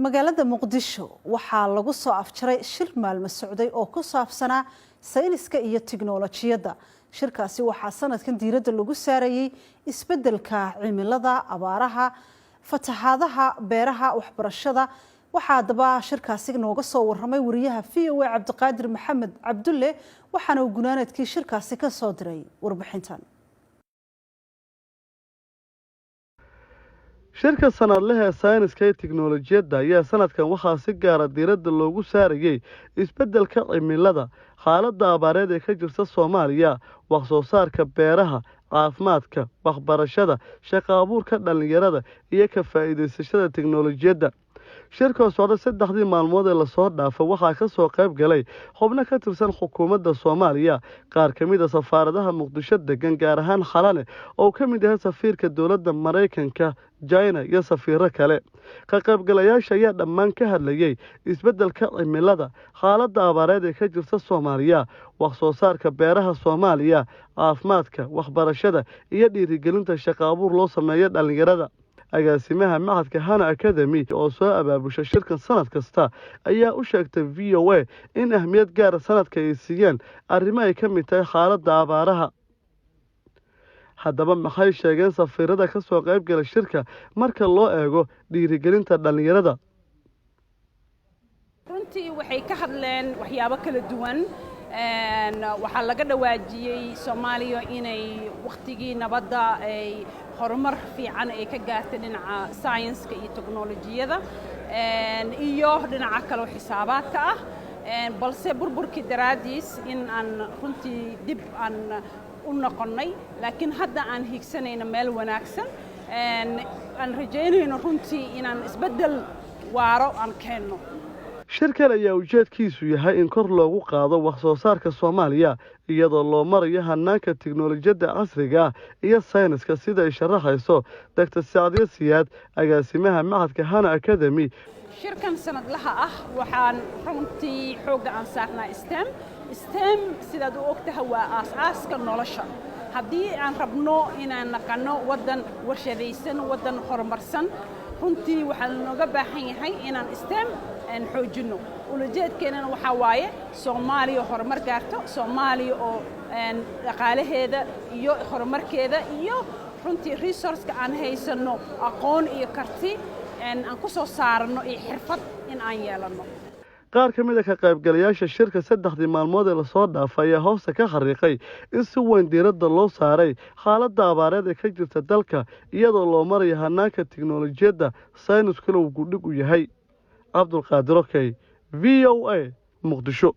Magaalada Muqdisho waxaa lagu soo afjaray shir maalmo socday oo ku saabsanaa sayniska iyo tiknolojiyadda. Shirkaasi waxaa sanadkan diiradda lagu saarayey isbeddelka cimilada, abaaraha, fatahaadaha, beeraha, waxbarashada. Waxaa haddaba shirkaasi nooga soo waramay wariyaha VOA Cabdiqaadir Maxamed Cabdulle, waxaana uu gunaanadkii shirkaasi ka soo diray warbixintan. Shirka sanadlaha ee sayniska iyo tiknolojiyadda ayaa sanadkan waxaa si gaara diiradda loogu saarayey isbeddelka cimilada, xaaladda abaareed ee ka jirta Soomaaliya, wax soo saarka beeraha, caafimaadka, waxbarashada, shaqo abuurka dhallinyarada iyo ka faa'iidaysashada tiknolojiyadda. Shirka oo socda 3dii maalmood ee lasoo dhaafay waxaa ka soo qayb galay xubno ka tirsan xukuumadda Soomaaliya, qaar ka mid a safaaradaha Muqdisho degan, gaar ahaan Xalane oo ka mid yahay safiirka dowladda Maraykanka, China iyo safiiro kale. Ka qaybgalayaasha ayaa dhammaan ka hadlayey isbeddelka cimilada, xaaladda abaareed ee ka jirta Soomaaliya, wax soo saarka beeraha Soomaaliya, caafimaadka, waxbarashada iyo dhiirigelinta shaqo abuur loo sameeyo dhallinyarada. Agaasimaha Machadka Hana Academy oo soo abaabusha shirkan sanad kasta ayaa u sheegtay VOA in ahmiyad gaara sanadka ay siiyeen arrimo ay ka mid tahay xaaladda abaaraha. Haddaba, maxay sheegeen safiirada ka soo qayb gala shirka marka loo eego dhiirigelinta dhallinyarada? Runtii waxay ka hadleen waxyaabo kala duwan. Waxaa laga dhawaajiyey Soomaaliya inay wakhtigii nabadda ay horumar fiican ay ka gaartay dhinaca science-ka iyo teknolojiyada iyo dhinaca kaleo xisaabaadka ah, balse burburkii daraaddiis in aan runtii dib aan u noqonnay, laakiin hadda aan hiigsanayno meel wanaagsan, aan rajaynayno runtii inaan isbeddel waaro aan keenno. Shirkan ayaa ujeedkiisu yahay in kor loogu qaado wax soo saarka Soomaaliya iyadoo loo marayo hanaanka tiknolojiyadda casriga ah iyo sayniska, sida ay sharaxayso Doctor Sacdiye Siyaad, agaasimaha Machadka Hana Academy. Shirkan sanadlaha ah waxaan runtii xoogga aan saarnaa STEM. STEM, sidaad u ogtahay, waa aas-aaska nolosha. Haddii aan rabno inaan naqanno waddan warshadaysan, waddan horumarsan, runtii waxaa nooga baahan yahay inaan STEM aan xoojinno. Ulajeedkeennana waxaa waaye Soomaaliya horumar gaarto, Soomaaliya oo dhaqaalaheeda iyo horumarkeeda iyo runtii resource-ka aan haysanno, aqoon iyo karti aan ku soo saarano iyo xirfad in aan yeelanno. Qaar ka mid a ka qaybgalayaasha shirka 3dii maalmood ee lasoo dhaafay ayaa hoosta ka xariiqay in si weyn diiradda loo saaray xaaladda abaareed ee ka jirta dalka iyadoo loo marayo hanaanka tiknolojiyadda sayniskuna uu gudhig u yahay. Cabdulqaadir Okey, VOA, Muqdisho.